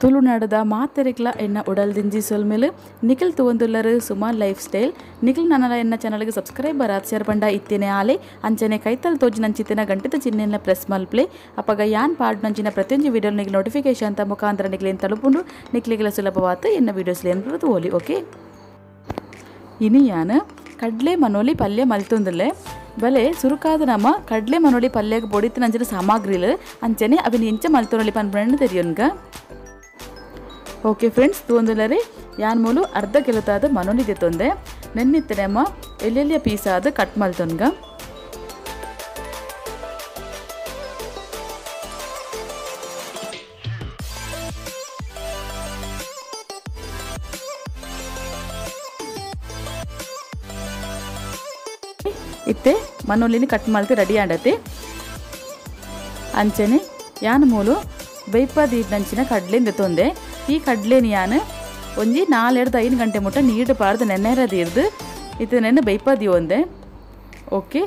ತುಳುನಾಡದ ಮಾತೆರೆಗ್ಲ ಎನ್ನ ಉಡಲ್ದಿಂಜಿ ಸೊಲ್ಮೆಲು Nikhil ತುವಂದುಲ್ಲರು Suma life style Nikhil ನನಲ ಎನ್ನ ಚಾನಲ್ಗೆ ಸಬ್ಸ್ಕ್ರೈಬರ್ ಆತ್ಸರ್ ಪಂಡ ಇತ್ತೇನೆ ಆಲೆ ಅಂಚನೆ ಕೈತಲ್ ತೋಜಿನಂಚಿತ್ತಿನ ಗಂಟೆದ ಚಿಹ್ನೆನ ಪ್ರೆಸ್ ಮಲ್ಪ್ಲೆ ಅಪಗ ಯಾನ್ ಪಾಡ್ನಂಚಿನ ಪ್ರತಿಯೊಂಜಿ ವಿಡಿಯೋ ನಿಗ್ ನೋಟಿಫಿಕೇಶನ್ ಅಂತ ಮುಖಾಂತರ ನಿಕ್ಲೇನ್ ತಲುಪುಂಡು ನಿಕ್ಲೆಗ್ಲ ಸುಲಭವಾತ ಎನ್ನ ವಿಡಿಯೋಸ್ ಲೇನ್ ಓಲಿ. ಓಕೆ, ಇನಿ ಯಾನ್ ಕಡ್ಲೆ ಮನೋಲಿ ಪಲ್ಯ ಮಲ್ತೊಂದುಲ್ಲೆ ಬಲೆ ಸುರುಕಾದ ನಮ್ಮ ಕಡ್ಲೆ ಮನೋಲಿ ಪಲ್ಯಗ್ ಬೊಡಿತ್ತಿನಂಚಿನ ಸಾಮಗ್ರಿಲು ಅಂಚನೆ ಅವಿನ ಎಂಚ ಮಲ್ತೊನೊಲಿ ಪನ್ಪುನ ತೆರಿಯೊನ್ಗ. ಓಕೆ ಫ್ರೆಂಡ್ಸ್, ತೂವೊಂದುಲ್ಲರೆ ಯಾನ್ ಮೂಲು ಅರ್ಧ ಕಿಲೋತಾದ ಮನೋಲಿ ದೆತ್ತೊಂದೆ ನೆನ್ನಿತ್ತನೆಮ್ಮ ಎಲ್ಲೆಲ್ಲಿಯ ಪೀಸಾದ ಕಟ್ ಮಲ್ತೊನ್ಗ. ಇತ್ತೆ ಮನೋಲಿನ ಕಟ್ ಮಲ್ತಿ ರೆಡಿ ಆಂಡತೆ. ಅಂಚನೆ ಯಾನ್ ಮೂಲು ಬೈಪ ದೀಡ್ನಂಚಿನ ಕಡ್ಲೆ ದೆತ್ತೊಂದೆ. ಈ ಕಡ್ಲೆನ ಯಾನ್ ಒಂಜಿ 4-5 ಗಂಟೆ ಮುಟ್ಟ ನೀರು ಪಾಡ್ದು ನೆನೆರ ದೀರ್ದು ಇತ್ತೆ ನೆನೆ ಬೈಪ ದೀವೊಂದೆ. ಓಕೆ,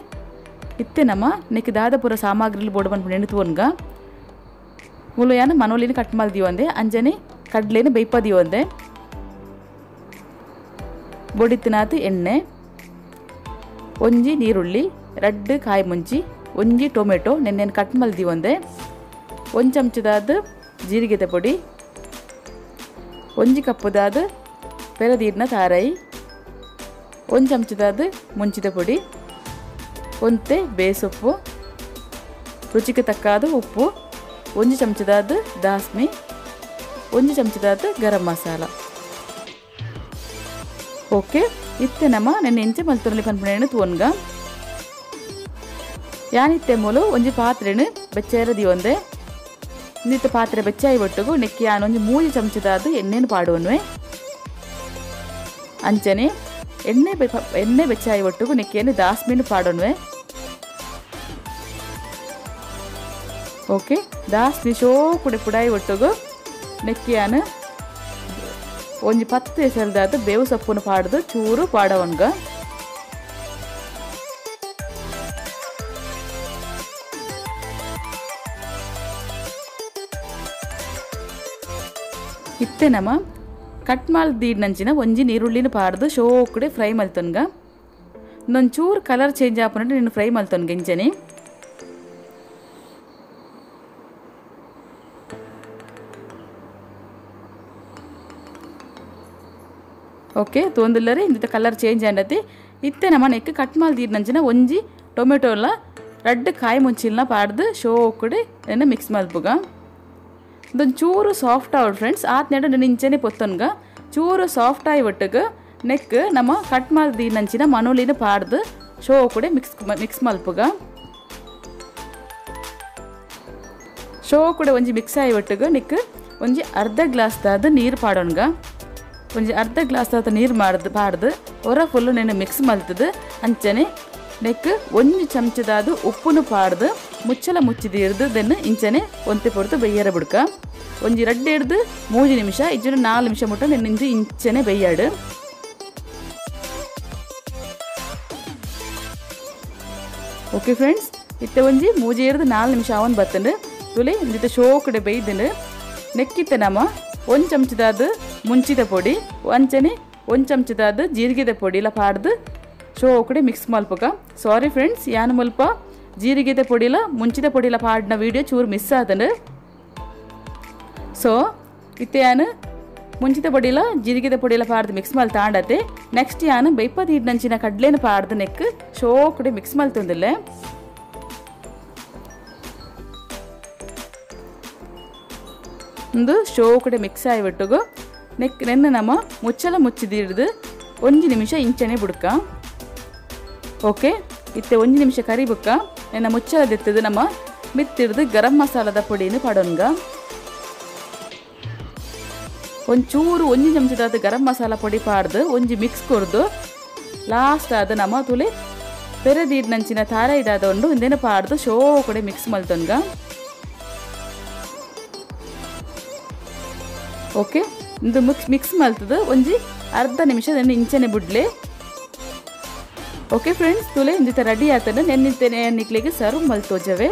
ಇತ್ತೆ ನಮ್ಮ ನೆಕ್ ದಾದ ಪೂರ ಸಾಮಗ್ರಿಲು ಬೋಡು ಪನ್ಪುನ ಎಣ್ಣುತುವೊನ್ಗ. ಮೂಲು ಯಾನ್ ಮನೋಲಿನ ಕಟ್ ಮಲ್ದಿ ದೀವೊಂದೆ ಅಂಚನೆ ಕಡ್ಲೆನ ಬೈಪ ದೀವೊಂದೆ. ಬೊಡಿತ್ತಿನಾತ್ ಎಣ್ಣೆ, ಒಂಜಿ ನೀರುಳ್ಳಿ, ರಡ್ಡ್ ಕಾಯಿ ಮುಂಚಿ, ಒಂಜಿ ಟೊಮೆಟೊ ನೆನ್ನೆನ್ ಕಟ್ ಮಲ್ದಿ ದೀವೊಂದೆ, ಒಂಜಿ ಚಮಚದಾದ ಜೀರಿಗೆದ ಪೊಡಿ, ಒಂಜಿ ಕಪ್ಪುದಾದ ಪೆರದೀರ್ನ ತಾರೈ, ಒಂದು ಚಮಚದಾದ ಮುಂಚಿದ ಪೊಡಿ, ಒಂತೆ ಬೇಸೊಪ್ಪು, ರುಚಿಗೆ ತಕ್ಕಾದ ಉಪ್ಪು, ಒಂಜಿ ಚಮಚದಾದ ದಾಸ್ಮಿ, ಒಂಜಿ ಚಮಚದಾದ ಗರಂ ಮಸಾಲ. ಓಕೆ, ಇತ್ತೆ ನಮ್ಮ ನೆನ್ನೆ ಎಂಚ ಮಲ್ತೊನೊಲಿ ಪನ್ಪುನ ತೂವೊನ್ಗ. ಯಾನಿತ್ತೆ ಮೂಲು ಒಂಜಿ ಪಾತ್ರೆನು ಬೆಚ್ಚೇರ ದೀವೊಂದೆ. ಇಂದಿತ್ತ ಪಾತ್ರೆ ಬೆಚ್ಚಾಯಿ ಒಟ್ಟುಗು ನೆಕ್ಕಿ ಯಾನ್ ಒಂಜಿ 3 ಚಮಚದಾದ ಎಣ್ಣೆನು ಪಾಡುವನ್ವೆ. ಅಂಚನೆ ಎಣ್ಣೆ ಬೆಚ್ಚಾಯಿ ಒಟ್ಟುಗು ನೆಕ್ಕಿಯನ್ನು ದಾಸ್ಮಿನು ಪಾಡೋನ್ವೆ. ಓಕೆ, ದಾಸ್ಮಿ ಶೋ ಕುಡೆ ಪುಡಾಯಿ ಒಟ್ಟುಗು ನೆಕ್ಕಿಯಾನು ಒಂಜಿ 10 ಎಸಲ್ದಾದ ಬೇವು ಸೊಪ್ಪುನು ಪಾಡ್ದು ಚೂರು ಪಾಡವನ್ಗ. ಇತ್ತೆ ನಮ್ಮ ಕಟ್ ಮಲ್ತ್ ದೀಡ್ನಂಚಿನ ಒಂಜಿ ನೀರುಳ್ಳಿನ ಪಾಡ್ದು ಶೋಕುಡೆ ಫ್ರೈ ಮಲ್ತೊನ್ಗ. ಒಂಚೂರು ಕಲರ್ ಚೇಂಜ್ ಆಪುನಂಟ ನೀನು ಫ್ರೈ ಮಲ್ತೊನ್ಗ ಇಂಚನೆ. ಓಕೆ, ತೂವೊಂದುಲ್ಲರೆ ಇಂದಿತ್ತ ಕಲರ್ ಚೇಂಜ್ ಆಂಡತಿ. ಇತ್ತೆ ನಮ್ಮ ನೆಕ್ ಕಟ್ ಮಲ್ತ್ ದೀಡ್ನಂಚಿನ ಒಂಜಿ ಟೊಮೆಟೊಲ ರಡ್ಡ್ ಕಾಯಿ ಮುಂಚಿಲ್ನ ಪಾಡ್ದು ಶೋಕುಡೆ ನೆನ್ನ ಮಿಕ್ಸ್ ಮಲ್ಪುಗ. ಒಂಚೂರು ಸಾಫ್ಟ್ ಆವಡ್ ಫ್ರೆಂಡ್ಸ್, ಆತ್ನೆಡ ನೆನ್ ಇಂಚನೆ ಪೊತ್ತೊನ್ಗ. ಚೂರು ಸಾಫ್ಟ್ ಆಯಿ ಒಟ್ಟುಗು ನೆಕ್ ನಮ್ಮ ಕಟ್ ಮಲ್ತ್ ದೀಡ್ನಂಚಿನ ಮನೋಲಿನ ಪಾಡ್ದು ಶೋ ಕೂಡ ಮಿಕ್ಸ್ ಮಲ್ಪುಗ. ಶೋ ಕೂಡ ಒಂಜಿ ಮಿಕ್ಸ್ ಆಯಿ ಒಟ್ಟುಗು ನೆಕ್ ಒಂಜಿ ಅರ್ಧ ಗ್ಲಾಸ್ ದಾದ ನೀರು ಪಾಡೋನ್ಗ. ಒಂಜಿ ಅರ್ಧ ಗ್ಲಾಸ್ ದಾದ ನೀರು ಪಾಡ್ದು ಒರ ಫುಲ್ಲು ನೆನೆ ಮಿಕ್ಸ್ ಮಲ್ತದು. ಅಂಚನೆ ನೆಕ್ ಒಂಜಿ ಚಮಚದಾದ ಉಪ್ಪುನು ಪಾಡ್ದು ಮುಚ್ಚಲ ಮುಚ್ಚಿದೀರ್ದು ದೆನ್ನು ಇಂಚನೆ ಒಂತೆ ಪೊರ್ತು ಬೆಯ್ಯರ ಬುಡ್ಕ. ಒಂಜಿ ರಡ್ಡೆ ಹಿಡ್ದು 3 ನಿಮಿಷ ಇಜ್ಜು 4 ನಿಮಿಷ ಮುಟ್ಟ ನೆನ್ನಿಂದು ಇಂಚನೆ ಬೆಯ್ಯಾಡು. ಓಕೆ ಫ್ರೆಂಡ್ಸ್, ಇತ್ತೆ ಒಂಜಿ 3 ಹಿಡ್ದು 4 ನಿಮಿಷ ಅವನ್ ಬತ್ತಂಡು ತುಲಿ ಇಂದಿತ್ತ ಶೋಕಡೆ ಬೇಯ್ದಂಡು. ನೆಕ್ಕಿತ್ತೆ ನಮ್ಮ ಒಂದು ಚಮಚದಾದ ಮುಂಚಿದ ಪೊಡಿ, ಅಂಚನೆ ಒಂದು ಚಮಚದಾದ ಜೀರಿಗೆದ ಪೊಡಿ ಇಲ್ಲ ಪಾಡ್ದು ಶೋಕಡೆ ಮಿಕ್ಸ್ ಮಲ್ಪಕ. ಸಾರಿ ಫ್ರೆಂಡ್ಸ್, ಯಾನ್ ಮುಲ್ಪ ಜೀರಿಗೆದ ಪೊಡಿಲ ಮುಂಚಿದ ಪೊಡಿಲ ಪಾಡಿನ ವೀಡಿಯೋ ಚೂರು ಮಿಸ್ ಆತಂಡು. ಸೊ ಇತ್ತೆ ಯಾನ್ ಮುಂಚಿತ ಪೊಡಿಲ ಜೀರಿಗೆದ ಪೊಡಿಲ ಪಾಡ್ದು ಮಿಕ್ಸ್ ಮಲ್ತ ಆಂಡತೆ. ನೆಕ್ಸ್ಟ್ ಯಾನ್ ಬೈಪ ದೀಡ್ನಂಚಿನ ಕಡ್ಲೆನ ಪಾಡ್ದು ನೆಕ್ ಶೋಕಡೆ ಮಿಕ್ಸ್ ಮಲ್ತೊಂದುಲ್ಲೆ. ಒಂದು ಶೋಕಡೆ ಮಿಕ್ಸ್ ಆಯಿ ಒಟ್ಟುಗು ನೆಕ್ ನೆನ್ನ ನಮ್ಮ ಮುಚ್ಚಲ ಮುಚ್ಚಿದಿಡ್ದು ಒಂಜಿ ನಿಮಿಷ ಇಂಚನೆ ಬುಡ್ಕ. ಓಕೆ, ಇತ್ತೆ ಒಂಜಿ ನಿಮಿಷ ಕರಿ ಬುಕ್ಕ ನೆನ್ನ ಮುಚ್ಚಲ ದೆತ್ತದು ನಮ್ಮ ಮಿತ್ತಿಡ್ದು ಗರಂ ಮಸಾಲದ ಪೊಡಿನ ಪಾಡೋನ್ಗ. ಒಂಚೂರು ಒಂಜಿ ಚಮಚದಾದ ಗರಂ ಮಸಾಲ ಪೊಡಿ ಪಾಡ್ದು ಒಂಜಿ ಮಿಕ್ಸ್ ಕೊರ್ದು ಲಾಸ್ಟ್ ಆದ ನಮ್ಮ ತುಲಿ ಪೆರದೀಡ್ನಂಚಿನ ತಾರ ಇದಾದ ಉಂಡು ಇಂದೇನು ಪಾಡ್ದು ಶೋ ಕಡೆ ಮಿಕ್ಸ್ ಮಲ್ತೊನ್ಗ. ಓಕೆ, ಇಂದು ಮಿಕ್ಸ್ ಮಲ್ತದು ಒಂಜಿ ಅರ್ಧ ನಿಮಿಷ ನೆನ್ನೆ ಇಂಚನೆ ಬುಡ್ಲೆ. ಓಕೆ ಫ್ರೆಂಡ್ಸ್, ತುಲೆ ಇಂದಿತ ರೆಡಿ ಆತನ ನೆನ್ನಿತ್ತೇನೆ ನಿಕ್ಲೆಗೆ ಸರ್ವ್ ಮಲ್ತೋಜವೆ.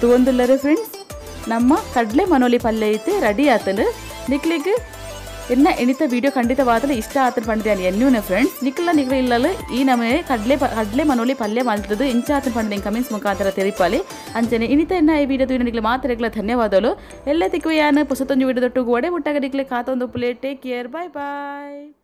ತೂವೊಂದುಲ್ಲರೆ ಫ್ರೆಂಡ್ಸ್, ನಮ್ಮ ಕಡಲೆ ಮನೋಲಿ ಪಲ್ಯ ಐತೆ ರೆಡಿ ಆತನು. ನಿಕ್ಲಿಗೆ ಎನ್ನ ಎಣಿತ ವಿಡಿಯೋ ಖಂಡಿತವಾದಲೂ ಇಷ್ಟ ಆತನ ಪಂಡಿದೆ ಎನ್ಯೂನೆ ಫ್ರೆಂಡ್ಸ್. ನಿಕ್ಲ ನಿಕ್ಲ ಇಲ್ಲಲು ಈ ನಮನೆ ಕಡಲೆ ಕಡಲೆ ಮನೋಲಿ ಪಲ್ಯ ಮಾಡ್ತದ್ದು ಇಂಚ ಆತನ ಪಂಡಿದೆ ಕಮೆಂಟ್ಸ್ ಮುಖಾಂತರ ತೆರಿಪಾಲಿ. ಅಂಚನೆ ಇನಿತ ಎನ್ನ ಈ ವಿಡಿಯೋ ನಿಕ್ಲೆ ಮಾತ್ರ ಧನ್ಯವಾದಗಳು. ಎಲ್ಲ ತಿಕ್ಕು ಯಾನ್ ಪೊಸತೊಂಜು ವಿಡಿಯೋ ದೊಟ್ಟು ಒಡೆ ಮುಟ್ಟಾಗ ನಿಕ್ಲೆ ಕಾತೊಂದು play. Take care, bye bye.